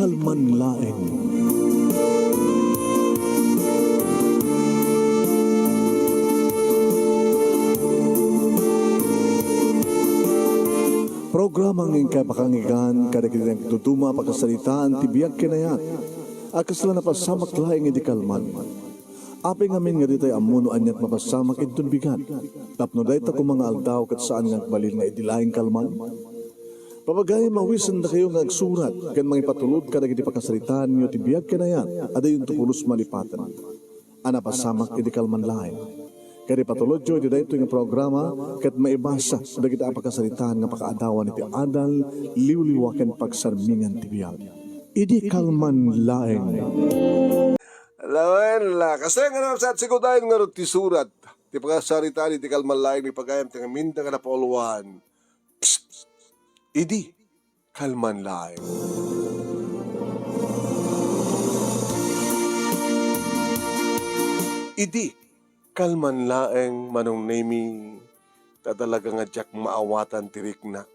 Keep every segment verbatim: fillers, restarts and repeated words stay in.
Kalman laeng. Programa nga inkay pakanggan kadagiti nagduduma a pakasaritaan ti biag ken ayat a kasla napasamak laeng idi kalman. Apay ngamin nga ditay ammo no aniat mapasamak inton bigat, tapno dayta koma nga aldaw ket saan nga agbalin nga idi laeng kalman? Papagayam, awisendakayo nga agsurat ken mangipatulod kadagiti pakasaritaanyo ti biag ken ayat a dayonto pulos malipaten a napasamak idi kalman laeng. Ket ipatulodyo iti daytoy nga programa ket maibasa dagiti a pakasaritaan nga pakaadawan iti adal, liwliwa ken pagsarmingan ti biag. Idi kalman laeng. Lawen la, kasi nga naman sa sigudayan nga rod ti surat, ti pakasaritaan iti kalman laeng ni pagayam ti ngaminda nga napauluan. Psst! Idi kalman laeng. Idi kalman laeng, Manong Nemi, ta talaga nga diak maawatan ti riknak.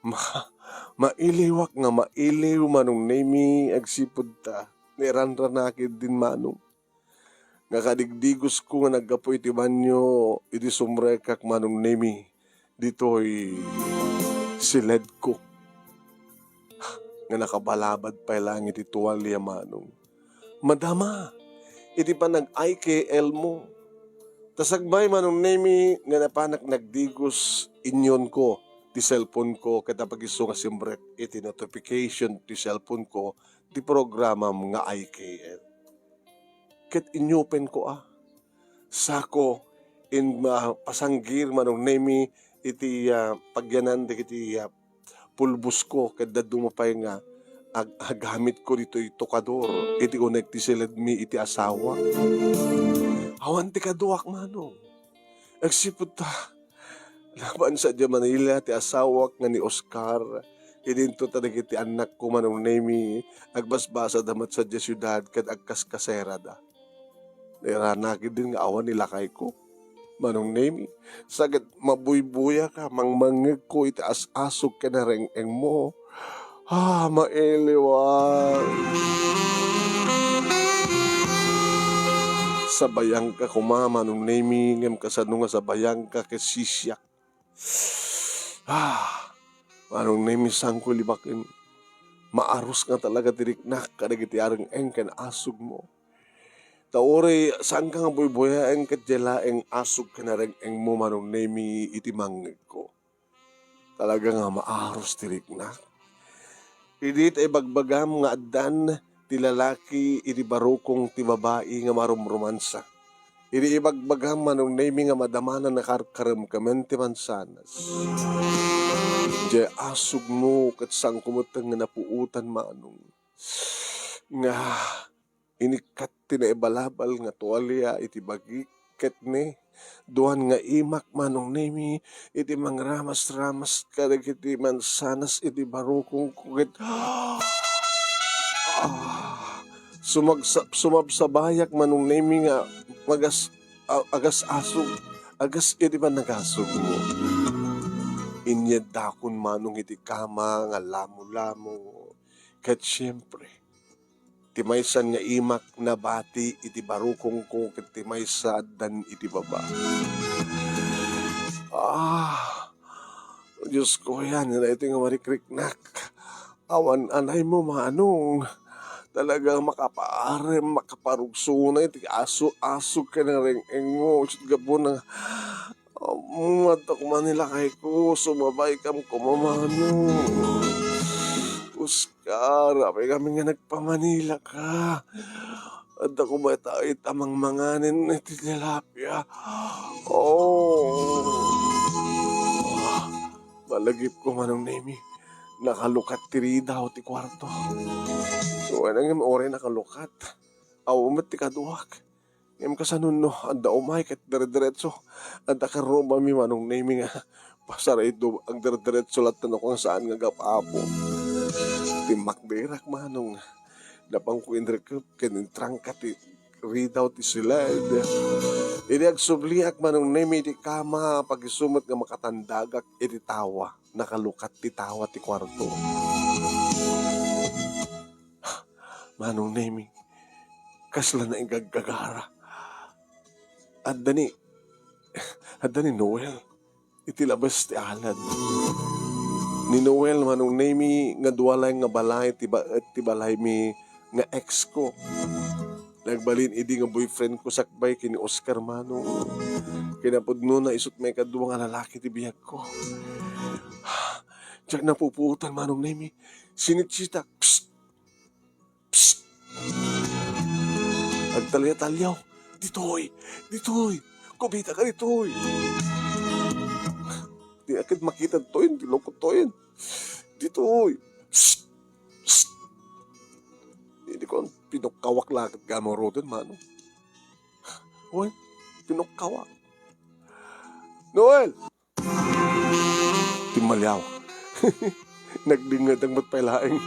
Ma-, mailiwak nga mailiw, Manong Nemi, agsipud ta nairanranak din, Manong. Nga kadigdigosko nga naggapu iti banio idi sumrekak, Manong Nemi, ditoy siledko. Nga nakabalabad pay laeng iti tuwalya, Manong. Madama iti panag-I K L mo. Ta sakbay, Manong Nemi, nga napanak nagdigos, inyonko ti cellphone ko ket apag-isu nga simrek iti notification ti cellphone ko ti programam nga I K L. Ket inyopenko a. Sako in, ah, pasanggir, Manong Nemi, iti, ah, pagyanan dagiti, ah, pulbosko ket dadduma pay nga ag-, agamitko ditoy tokador iti unek ti siledmi iti asawa. Awan ti kaduak, Manong. Agsipud ta, laban sadiay Manila ti asawak nga ni Oscar, idinto ta dagiti annakko, Manong Nemi, agbasbasada met sadiay siudad ket agkaskaserada. Nairana ketdin nga awan ni lakayko, Manong Nemi, sa ket mabuybuyaka, mangmangngegko iti as-asog ken nareng-engmo. Ah, mailiwak. Sabayangka koma, Manong Nemi, ngem kasano nga sabayangka ket sisiak? Ah, Manong Nemi, saanko libaken. Maarus nga talaga ti riknak kadagiti areng-eng ken asogmo. Ta uray saanka nga buybuyaen ket diay laeng asog ken areng-engmo, Manong Nemi, iti mangngegko. Talaga nga maarus ti riknak. Idi ta ibagbagam nga addan ti lalaki idi barukong ti babai nga marumromansa. Idi ibagbagam, Manong Nemi, nga madamana nakarkarem ken ti mansanas. Diay asogmo ket saanko met nga napuotan, Manong. Nga inikkat ti naibalabal nga tualia iti bagik ket ne, duan nga imak, Manong Nemi, iti mangramas-ramas kadagiti mansanas iti barukongko ket, ah! Sumagsa-, sumabsabayak, Manong Nemi, nga magas-, a-, agas-asog, agas iti panagasogmo. Inyaddakon, Manong, iti kama nga lamo-lamo. Ket siempre, ti maysan nga imak nabati iti barukongko ket ti maysa addan iti baba. Ah, Diosko, yan, daytoy nga marikriknak. Awan anaymo, Manong. Talaga makapaarem, makaparugsona iti aso-aso ken areng-engmo. Ket gapu na, um, adda koma ni lakayko, sumabaykam koma, Manong. Kar, apay ngamin nga nagpamanilaka. Adda koma ita, ita mangmanganen iti tilapia. Oh. Malagipko, Manong Nemi. Nakalukat ti ridaw ti kuarto. Wen, ngem uray nakalukat, awan met ti kaduak. Ngem kasano no adda umay ket dire-diretso? Adda karrumami, Manong Nemi, nga pasaraydo, agdire-diretso latta no kung saan nga gap-apo. Timmakderak, Manong. Napanko inrikep ken intrangka ti ridaw ti siled. Idi agsubliak, Manong Nemi, iti kama, pagisu met nga makatandagak iti tawa. Nakalukat ti tawa ti kuarto. Manong Nemi, kasla naigagagara. Adda ni, adda ni Noel iti labas ti alad. Ni Noel, Manong Nemi, nga dua laeng nga balay ti ba-, ti balaymi nga ex ko. Nagbalin idi nga boyfriend ko sakbay ken ni Oscar, Manong. Kinapudnona, isut' maikadua nga lalaki ti biag ko. Diak napupuotan, Manong Nemi. Sinitsitak. Psst! Psst! Agtalya-talyaw. Ditoy! Ditoy! Kumitaka ditoy! Diak ket makita ditoy, ti loko toy. Ditoy! Psst! Psst! Idi ko, pinukkawak la ket gamaroten, Manong. Wen, pinukkawak. Noel! Timmaliaw. Naglengedak met pay laeng.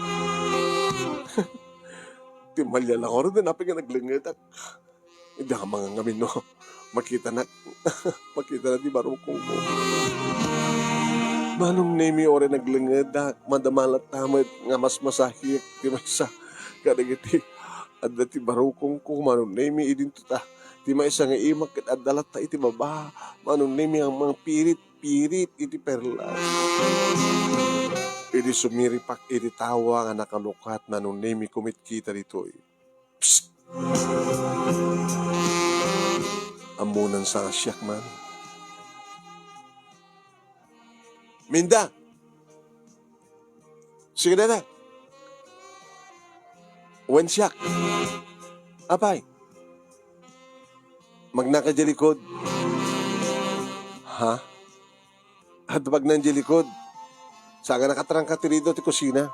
Timmaliaw la, wen, apay nga naglengedak. Diak mangangamin no makitanak. Makitana ti barukongko. Manong Nemi, uray naglengedak, madama latta met nga masmasahiek ti maysa kadagiti adda ti barukongko, Manong Nemi, idinto ta. Ti maysa nga imak ket adda latta iti baba, Manong Nemi, a mangpirit-pirit iti perlas. Idi sumiripak iti tawa nga nakalukat, Manong Nemi, kumitkita ditoy. Psst! Ammonan sa nga siak man. Minda! Sige dayta. Wen siak. Apay? Magnaka idiay likod. Ha? Adda pagna idiay likod. Saan nga nakatrangka ti rido ti kusina.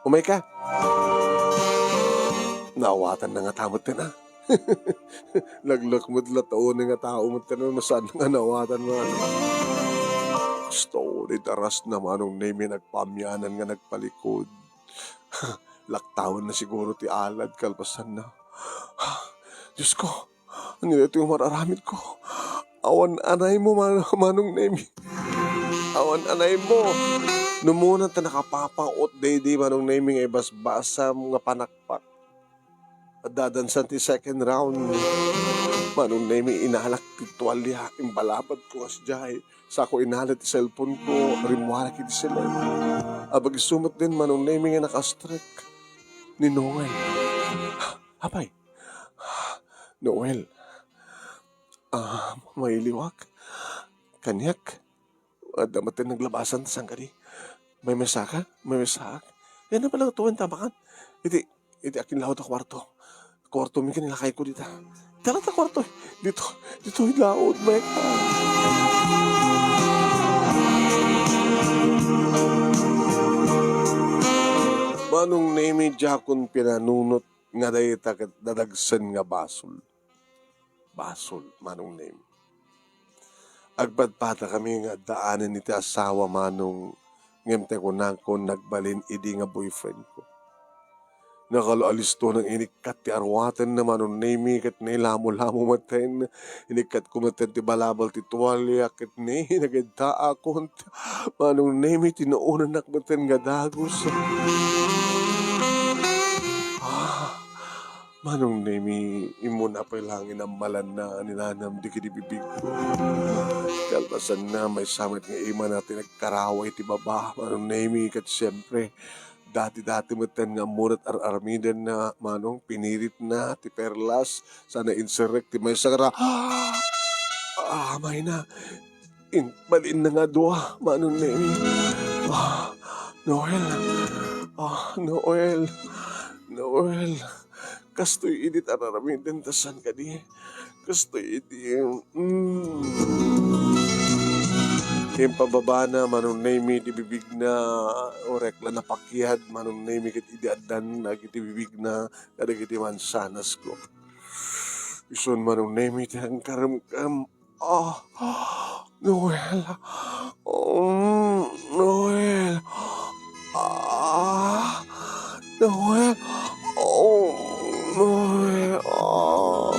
Umayka. Naawatanna ngata metten a. Laglak met latta unay nga tao metten a, no saan nga naawatanna. Kasta unay ti arasna, Manong Nemi, nagpaamianan nga nagpalikod. Laktawenna siguro ti alad kalpasanna. Diosko, ania daytoy nga mar-aramidko? Awan anaymo, Man-, Manong Nemi. Awan anaymo. Umuna ta nakapapaut daydi, Manong Nemi, nga ibasbasam nga panakpak. Adda dansan ti second round. Manong Nemi, inalak ti tualia, imbalabadko nga sadiay. Sako inala ti cellphone-ko, rimmuarak iti silem. Abag isu met din, Manong Nemi, nga nakastrek ni Noel. Apay? Noel, ah, mailiwak. Kaniak, adda met ti naglabasan, saan kadi? May mesaka? May mesaak? Yan na pala, tuwan tabakan. Iti, iti akin laod a kwarto. Kwarto mi ken ilakayko dita. Tara ta kwarto. Dito, dito laod, Mike. Manong Nemi, diakon pinanunot nga dayta ket dadagsen nga basol. Basol, Manong Nemi. Agpadpadakami nga addaanen iti asawa, Manong, ngem ti kunakon nagbalin idi nga boyfriend ko. Nakalaalisto nang inikkat ti arwatenna, Manong Nemi, ket nailamolamo metten. Inikkatko metten ti balabal ti tualia ket ni nageddaakon. Manong Nemi, tinuonanak metten nga dagus. Ah, Manong Nemi, immuna pay laeng inammalanna ni nanam dagiti bibigko. Kalpasanna, maysa met nga imana ti nagkarawa iti baba, Manong Nemi, ket siempre, dati-dati metten nga ammona ti ar-aramidenna, Manong, piniritna ti perlas, sana inserrek ti maysa nga ra-, ah, amayna. In-, balinna nga dua, Manong Nemi. Ah, Noel. Ah, Noel. Noel. Kastoy idi ti ar-aramidenta, saan kadi? Kastoy idi, mm. Impababana, Manong Nemi, ti bibigna, uray la napakiad, Manong Nemi, ket idi addan dagiti bibigna kadagiti mansanasko. Isun, Manong Nemi, ti nangkaremkem. Ah, Noel. Mm, Noel. Ah, Noel. Oh, Noel. Ah.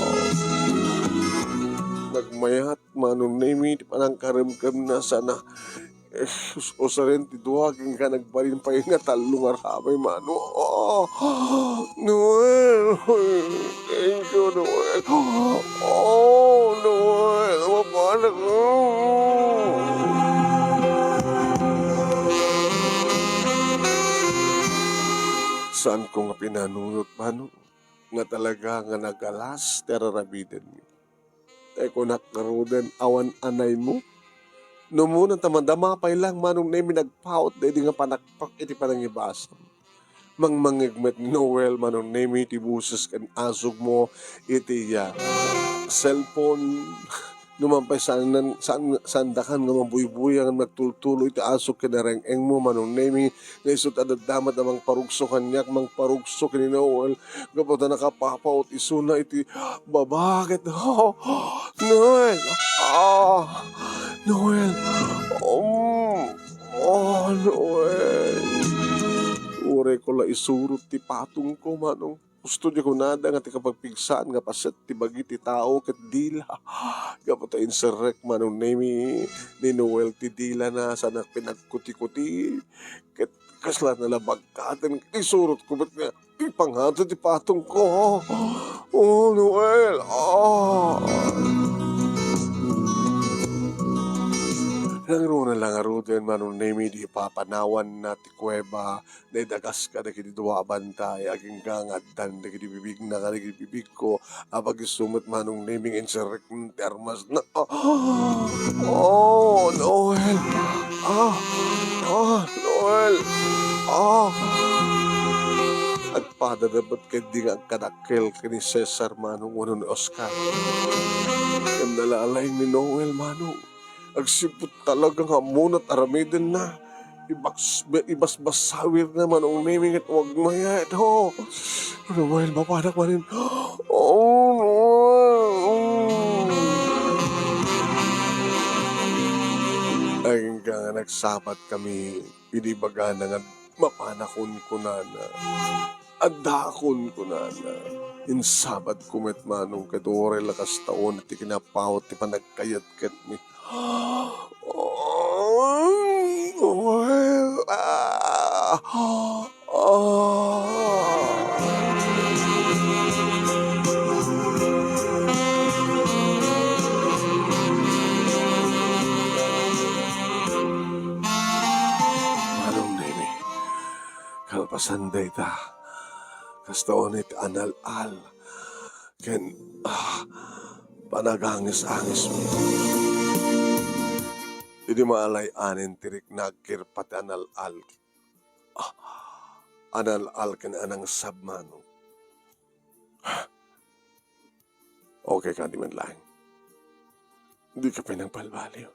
Nagmayat, Manong Nemi, ti panangkaremkemna, sana Eh, us-, usaren ti dua, agingga nagbalin pay nga tallo nga ramay, Manong. Ah, Noel! Thank you, Noel. Oh, Noel! Mapanak. Saanko nga pinanunot, Manong, nga talaga nga nagalas ti ar-aramidenmi. Tay kunak ngaruden, awan anaymo. No umuna ta madama pay lang, Manong Nemi, nagpaut daydi nga panakpak iti panangibasam. Mangmangngeg met ni Noel, Manong Nemi, ti boses ken asugmo iti, ah, cellphone. Numan pay saan, saan, saandakan nga mabuybuya nga nagtultulo iti asuk ken areng-engmo, Manong Nemi, nga isu ti adda met a mangparugso kaniak, mangparugso ken ni Noel, gapu ta nakapapaut isuna iti baba ket, oh, Noel! Ah! Noel! Um, oh, Noel! Uray ko la isurot ti patongko, Manong. Gusto di kunada nga ti kapagpigsaan nga paset ti bagi ti tao ket dila. Gapu ta inserrek, Manong Nemi, ni Noel ti dilana, saanak pinagkuti-kuti. Ket kasla nalabagkaten, isurot ko met nga ipangato ti patongko. Oh, Noel! Ah! Nangruna la ngaruden, Manong Nemi, di papanawanna ti kuweba, naidagas kadagiti dua a bantay, agingga nga addan dagiti bibigna kadagiti bibigko, a pagisu met, Manong Nemi, nga inserrek ti armasna. Ah! Oh, Noel! Ah! Ah, Noel! Ah! Agpadada met ketdi nga agkadakkel ken ni Cesar, Manong, wenno ni Oscar. Ngem nalalaing ni Noel, Manong. Agsipud talaga nga ammona ti aramidenna. Ibas-, ibasbasawirna, Manong Nemi, ket wagmaya ito. Noel, mapanak manen. Oh, Noel. Agingga nga nagsabat kami, idi ibagana nga mapanakon kunana. Addaakon kunana. Insabatko met, Manong, ket uray la kasta unay ti kinapaut ti panagkayat kenni. Well, ah, ah. Manong Nemi, kalpasan dayta, kasta unay ti anal-al ken, ah, panagangis-angismi. Idi maalay-anen ti rikna, agkirpa ti anal-al. Ah, anal-al ken anangsab, Manong. Okay kadi met laeng. Dika pay nagbalbaliw.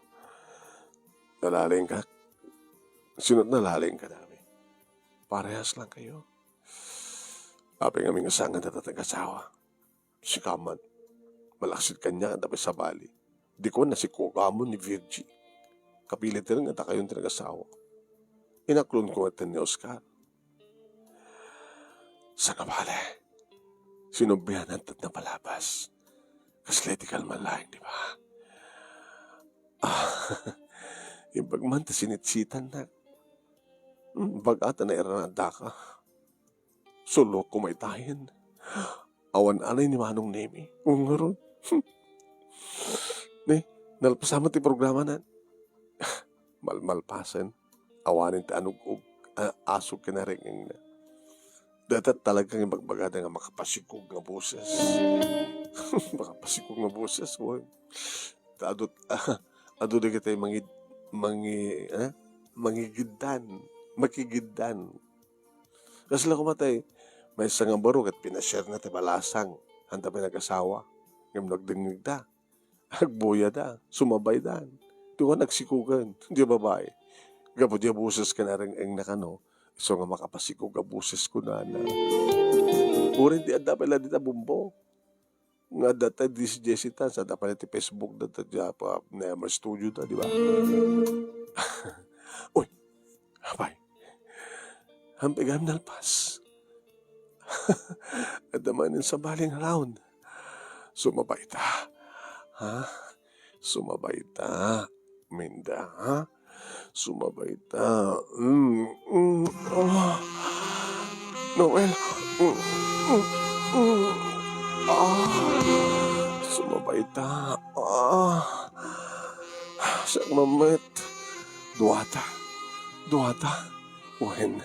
Nalalaingka? Sino't nalalaingka, dami? Parehas lang kayo. Apay ngamin nga saan nga data ti asawa? Sika man. Malaksid kaniak, adda pay sabali. Di ko nasikog amon ni Virgie. Kapiliten nga dakayon ti nagasawa. Inaklon ko met ni Oscar. Saan a bale? Sinublian ket napalabas. Kasla ti kalman laeng, di ba? Ah, imbag man ta sinitsitannak. Hmm, baga ta nairana daka. Sulok ko maytayen. Awan anay ni Manong Nemi. Ngarud. Ni, nalpasan met ti programa na. Malmalpasen. Awanen ti anug-ug, a-, asuk ken areng-engna. Dayta talaga nga ibagbagada nga makapasikog nga boses. Makapasikog nga boses, wen. Ta adu, adu dagiti mangid-, mangi-, eh? Mangigiddan. Makigiddan. Kasla koma tay, maysa nga baro ket pinasiarna ti balasang, haan ta pay nagasawa. Ngem nagdengngegda, agbuyada, sumabaydan. Ti wan agsikogen, diay babai. Gapu diay boses ken areng-engna kano, isu nga makapasikog a boses kunana. Uray ti adda pay la dita bumbo. Nga adda tay disi-disi ta, sa adda pay ti Facebook da, ta dia pa, na, ma studio da, di ba? Uy, apay. Hampigam nalpas. Adda manen sabali nga round. Sumabay ta. Ha? Sumabay ta. Minda, ha? Sumabay ta. Mm, mm, ah. Noel. Mm, mm, mm. Ah. Sumabay ta. Ah. Siak met. Duata. Duata. Wen,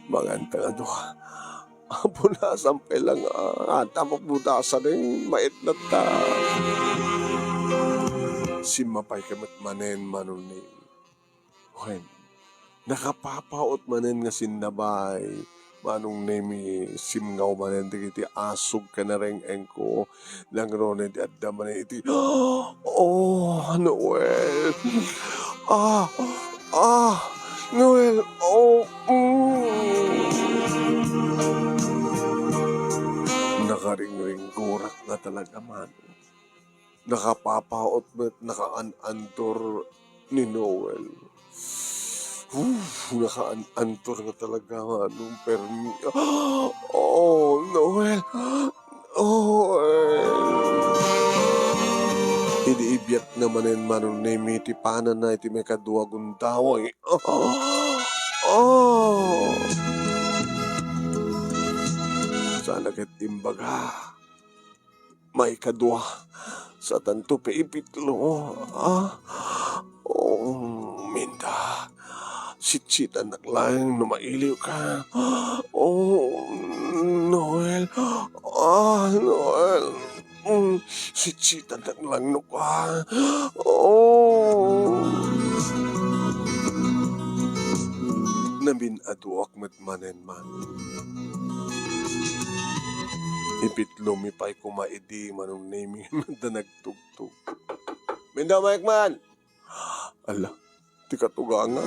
manganta nga dua. Apo, nasaan pay lang, ah, adda mabudasang maitna ta. Simmapay ka met manen, Manong Nemi. Wen, nakapapaut manen nga sinnabay, Manong Nemi, simngaw manen dagiti asog ken nareng-engko, nangruna idi adda manen iti, oh, Noel! Ah! Ah! Noel! Oh! Mm. Nakaringringgorak nga talaga, Manong. Nakapapaut met, nakaan-antur ni Noel. Uf, nakaan-antur nga talaga, Manong, permi. Oh, Noel! Oh, eh. Idi ibiatna manen, Manong Nemi, ti pananna iti maikadua gundaway. Oh, oh. Saan ket imbaga. Maikadua. Saanto pay ipitlo. Ah? Oh, Minda. Sitsitannak laeng no mailiwka. Oh, Noel. Ah, Noel. Mm, sitsitannak laeng no ka. Oh. Namin-aduak met manen, Manong. Ipitlomi pay koma idi, Manong Nemi, da nagtugtog. Minda, umayka man! Ala, ti katugangak.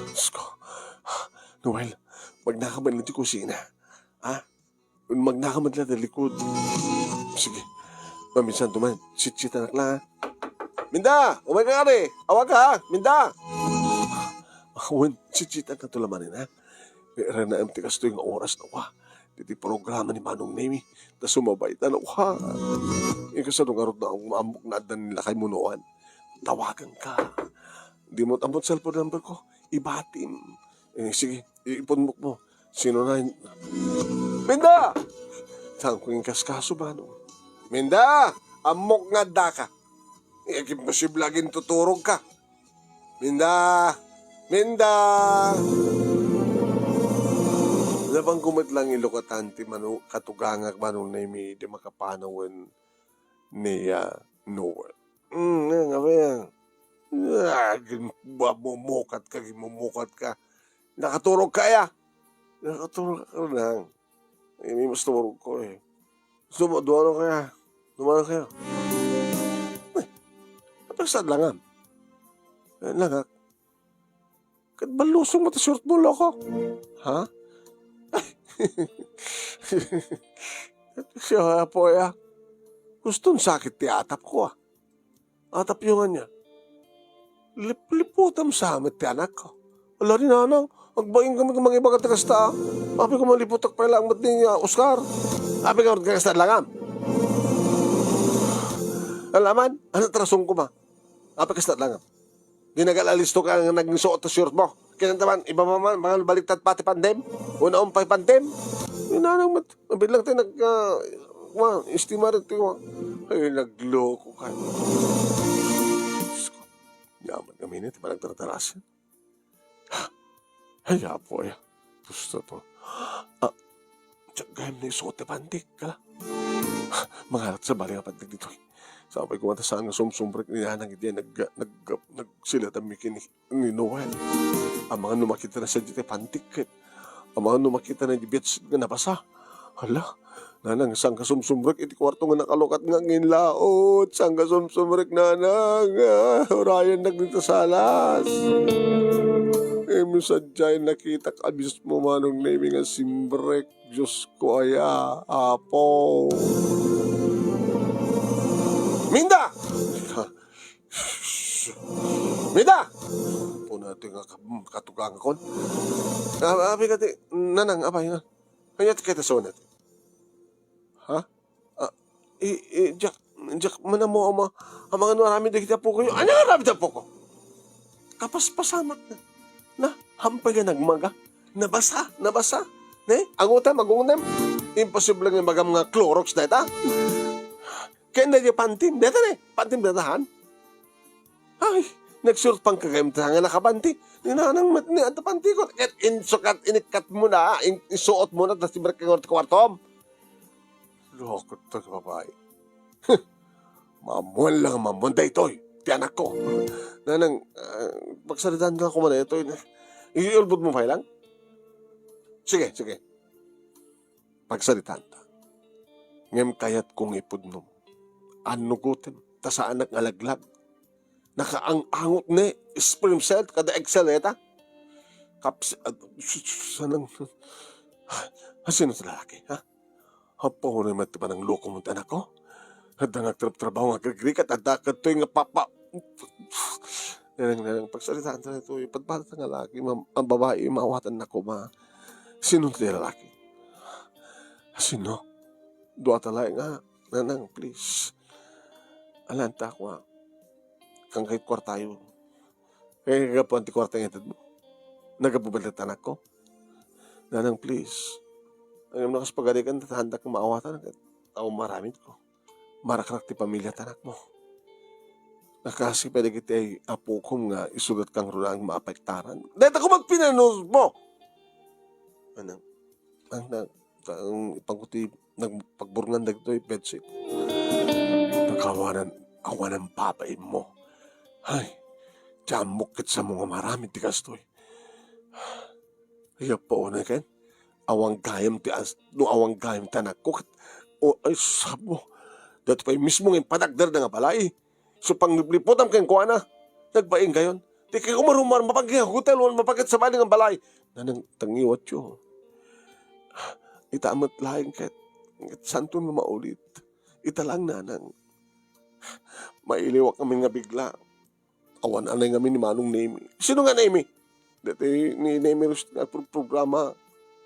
Diyos ko. Noel, magnaka man ti kusina. Ha? Magnaka man ti likod. Sige. Maminsan to man, sitsitannak la, ha? Minda! Umayka kadi! Awanka, ha? Minda! Wen, sitsitanka to la manen, ha? Ranaem ti kastoy nga oras, awa. Ditoy programa ni Manong Nemi. Ta sumabay ta, awa. Inka sano ngarud nga ammok nga adda ni lakaymo Noel. Tawaganka. Dimo ammok cellphone number ko. Ibatim. Eh, sige, ipunmok mo. Sino na yun? Minda! Saan ko inkaskaso, Manong? Minda! Ammok nga addaka. Eh, imposible agin tuturogka. Minda! Minda! Nabanko met lang ilukatan ti manu-, katugangak, Manong Nemi, di makapanawen ni, ah, Noel. Mm, nga, nga ba yan? Ah, gin-, ba, mumukat ka, gimumukat ka. Nakaturog ka, ya? Nakaturog ka lang. Ay, may mas turog ko, eh. Gusto mo, duha na kaya? Duha na kaya? Ay, apay sa langam? Eh, langak. Ket ballusong mo ta short mo, loko. Ha? Siya, apo, ya. Guston sakit ti atap ko, ah. Atap yo nga niya. Lip-, liputam sa met ti anak ko. Ala, ni nanang, agbaing kami kung mangibaga ti kasta, ah. Apay ko maliputak pa lang met ni, ah, Oscar. Apay ka kasta langam. Alaman, ano trasong ko ma? Apay kasta langam. Di nagalisto ka nga nagsuot ta short mo. Kinantaman, iba pa man, mga baliktad pati pandem. Una umpay pandem. Inanang mat, mabilang tayo nag, ah, kuwan, estimar ito, kuwan. Ay, nagloko ka. Diyos ko. Yaman kami na, ito pa nagtarataras. Ay, apo, ay. Gusto to. Ah, Diak gayam na isuot ti pantik, kala. Mangarat sa bali nga pantik ditoy. Sapay ko man ta saan nga sumsumrek ni nanang iti nag-, nag-, nagsilatan mi ken ni, ni Noel. Amangan no makita na sa ditoy pantik ket. Amangan no makita na di bedsheet nga nabasa. Hala, nanang, saan ka sumsumrek iti kuarto nga nakalukat nga agin-inlaot? Saan ka sumsumrek, nanang? Ah, urayan nagdita sa alas. Imi sadiay nakitak a mismo, Manong Nemi, nga simrek. Diyos ko aya, Apo. Minda! Minda! Apo na ito nga ka-, katugangakon. Ah, apay ka ti, nanang, apay nga. Kanya ti kita sonet. Ha? Ah, i, i, Jack, Jack, manamo ama, amangano aramid dagiti apo kayo. Anya nga aramid apo ko? Kapaspasamak na. Na, hampay nga nagmaga. Nabasa, nabasa. Ne? Angutem, agungtem. Imposible nga magam nga Clorox dayta. Ken daydi pantim. Dayta ne, pantim dayta, han? Ay, nagsurot pang kagayam ta nga nakapanti. Ni nanang met ni adda pantikon. Ket insukat, inikkat mo na, in-, isuot mo na, tas ibalik ka ngarud ti kuartom. Loko ta babae. Maammoan lang, maammoan daytoy ti anakko. Nanang, ah, pagsaritaan ta koma daytoy. Iulbod mo pay lang? Sige, sige. Pagsaritaan ta. Ngem kayatko nga ipudnom. Annugotem, ta saanak nga laglag. Nakaang-angot ne, sperm cell, kada egg cell, eta. Kaps-, ah, sus-, sus-, sanang, ah, sino ti lalaki, ha? Apo, uray met ti panangloko mo ti anakko? Adda nga agtrabtrabaho nga agrigrigat, adda kadtoy nga papa-, Neneng, neneng, pagsaritaan ta daytoy. Padpadata nga lalaki, ma-, a babai, maawatan na koma. Sino ti lalaki? Sino? Dua ta laeng nga, neneng, please. Alantak, wa. Kangkayat kuartayo. Eh, gapuan ti kuarta nga ited mo. Nagabubalat anakko. Nanang, please. Ngem no kas pagarigan, ta haandak nga maawatan, ket tao maramid ko. Marakrak ti pamilya ti anakmo. Nakasipay dagiti apukom nga isudat kang runaan maapektaran. Dayta ko magpinanusbo! Anang, ang, ang, ang ipangko ti nagpagburngan dagitoy bedsheet. Nakawanan, awanan babain mo. Ay, ti ammok ket samo nga maramid ti kastoy. Ay, apo, unay ken? Awan gayam ti as-, no awan gayam ti anakko, ket, o, ay, sabo. Daytoy pay mismo nga impadakderda nga balay. So, panglipliputam kenkuana, nagbain gayon. Di kay kumarumar, mapagkita hotel, wan mapaket sa bali nga balay. Nanang, tangiwatyo. Ita met laeng ket, ket santon nga maulit. Ita lang, nanang. Mailiwak kami nga bigla. Awan anay ngamin ni Manong Nemi. Sino nga Nemi? Daytoy ni Nemi Rus-, nagpro-, programa.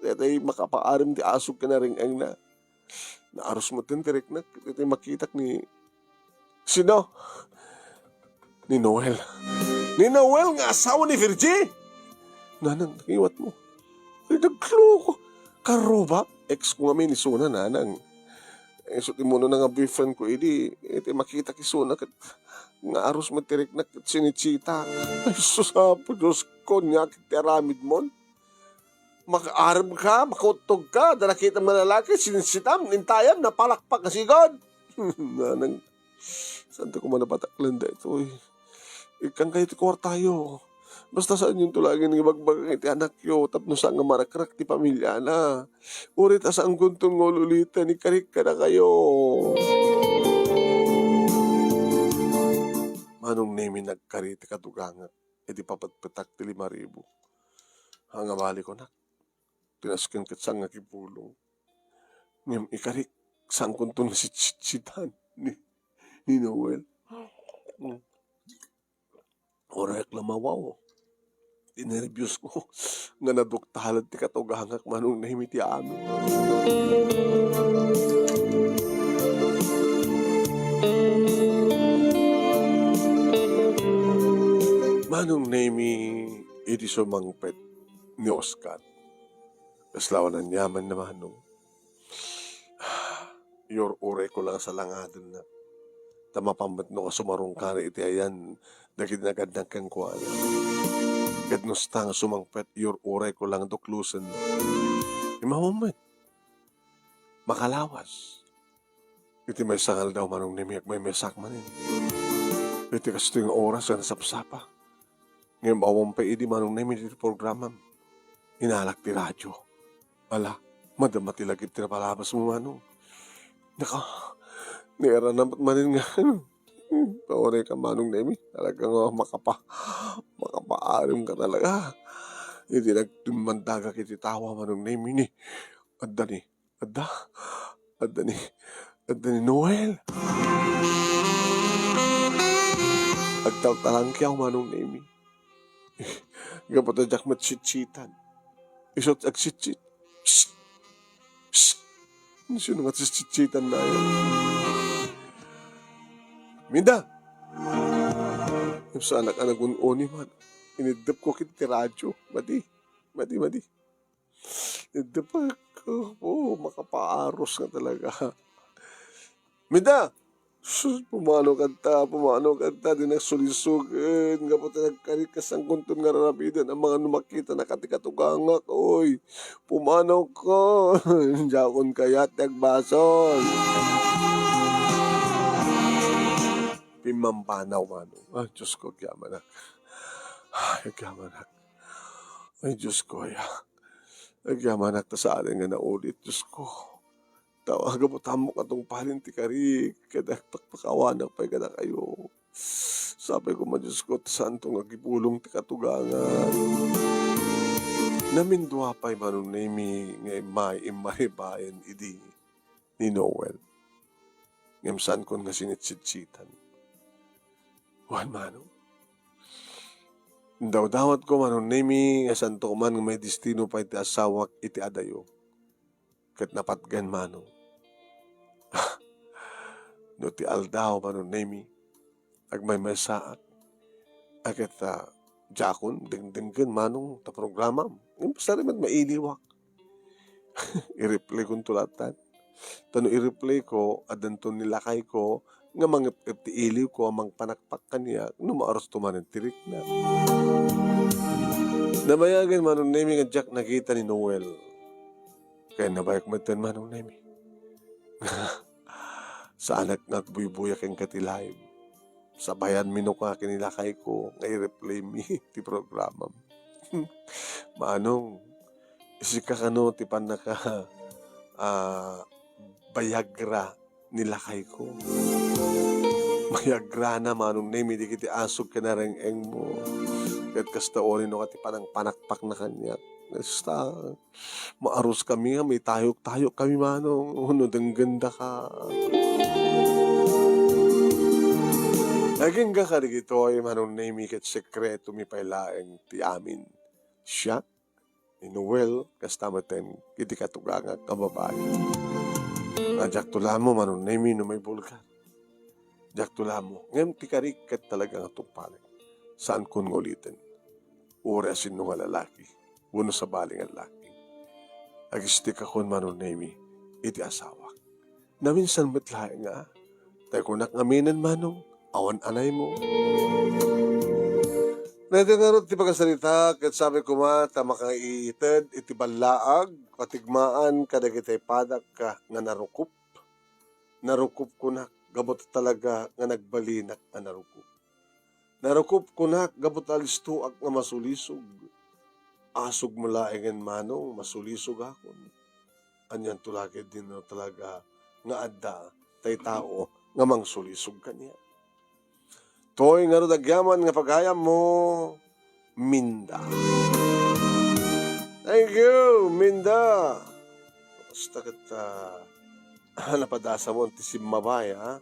Daytoy makapaarim ti asog ken areng-engna. Naarus met ti riknak. Daytoy makitak ni, sino? Ni Noel. Ni Noel nga asawa ni Virgie? Nanang, nakiwat mo. Ay, nagloko. Karuba, ex ko ngamin isuna, nanang. Isu ti umuna nga boyfriend ko idi, iti makitak isuna ket nga arus met ti riknak ket sinitsita. Ay, sus, Apo Dios ko, ania ket ti aramid mon? Makaarem ka, makuttog ka, da nakitam nga lalaki, sinitsitam, intayam, napalakpak a sigud. Nanang, Saan ti koma napataklan daytoy? Ikkan kayo ti kuartayo. Basta saanyonto laeng nga ibagbaga iti anakyo tapno saan nga marakrak ti pamiliana. Uray ta saankonton nga ul-uliten, ikarik kadakayo. Manong Nemi, nagkari ti katugangak iti papetpetak ti lima ribu. Nga bali ko, nak. Pinasken ket saan nga kipulong. Ngem ikarik, saankonton nga sitsitsitan ni, ni Noel. Mm. Uray ak lamawaw. Ti nerbios ko nga naduktalad ti katugangak, Manong Nemi, ti amin. Manong Nemi, idi sumangpet ni Oscar. Kasla awan aniamanna, Manong. Iyur-uray ko lang a salangadenna. Ta mapan met no nga sumarungkari iti ayan dagiti nagadnak kenkuana. Ket no saan nga sumangpet, iyur-uray ko lang duklosen. Immawam met. Makalawas. Iti maysa nga aldaw, Manong Nemi, agmaymaysaak manen. Iti kastoy nga oras nga nasapsapa. Ngem awan pay idi, Manong Nemi, ti programam. Inalak ti radio. Ala, madama ti lagip ti napalabas mo, Manong. Naka, nairana met manen nga. Pawaray ka, Manong Nemi. Talaga nga makapa-, makapaarim ka talaga. Iti nagtimmandagak iti tawa, Manong Nemi, ni. Adda ni. Adda, adda ni, adda ni Noel. Agtaltalangkiaw, Manong Nemi. Gapu ta diak met sitsitan. Isut' agsitsit. Psst! Psst! Sino nga sitsitsitan na yan? Minda! Saanak a nagun-uni man. Iniddep ko ket ti radio. Madi, madi, madi. Iniddep ko, oh, makapaaros nga talaga. Mida! Sus, pumanaw kanta, pumanaw kanta, di nagsulisugen, gapu ta nagkarit ka sangkunton nga rarabiden, ang mga numakita na kati katugangak, oy. Pumanaw ka, diakon kayat, ti agbasol. Pimmampanaw, Manong. Ay, Diyos ko, agyamanak. Ay, agyamanak. Ay, Diyos ko, ay, agyamanak ta saan nga naulit, Diyos ko. Tawaga mo tamok atong palin ti karik, ket agpakpakawanak pay kadakayo. Sapay koma, Diyos ko, ta saanto nga agibulong ti katugangan. Namindua pay Manong Nemi nga immay immaribayan idi ni Noel. Ngem saankon nga sinitsidsitan. Wen, Manong. Indawdawatko, Manong Nemi, nga saanto man nga maidestino pay ti asawak iti adayo. Ket napatgan, Manong. No ti aldaw, Manong Nemi, agmaymaysaak. A ket, ah, diakon dengdenggen, Manong, ta programam. Ngem basta met mailiwak. I-replay konto latta. Ta no i-replay ko, addanto ni lakayko nga mangep-ep ti iliwko a mangpanakpak kaniak no maarusto manen ti rikna. Nabayagen, Manong Nemi, nga diak nakita ni Noel. Kaya nabayag metten, Manong Nemi. Saanak nga agbuybuya kenka ti live. Sabayanmi no ka ken ni lakayko nga i-replay mi ti programam. Manong, sika kano ti pannaka, ah, bayagra ni lakayko. Mayagrana, Manong Nemi, dagiti asog ken areng-engmo. Ket kasta uray no ka ti panangpanakpakna kaniak. Basta, maaruskami nga maitayok-tayok kami, Manong, no denggenda ka. Agingga kadagitoy, Manong Nemi, ket sekreto mi pay laeng ti amin. Siak, ni Noel, kasta metten iti katugangak a babai. Nga diakto lamo, Manong Nemi, no maibulgar. Diakto lamo. Ngem ti karik ket talaga nga tungpalek. Saankon nga uliten. Uray a sinno nga lalaki, wenno sabali nga lalaki. Agistikakon, Manong Nemi, iti asawak. Naminsan met laeng nga, tay kunak ngaminen, Manong, awan anaymo. Daytoy ngarud ti pakasarita, ket sabi koma ta makaited iti ballaag, patigmaan kadagiti padak nga narukop. Narukop kunak, gapu ta talaga nga nagbalinak a narukop. Narukop kunak, gapu ta alistoak nga masulisog. Asog mo laengen, Manong, masulisogakon. Anianto la ketdi no talaga nga adda tay tao nga mangsulisog kaniak. Toy ngarud agyaman nga pagayammo, Minda. Thank you, Minda. Basta ket, ah, napadasam ti simmabay, ha?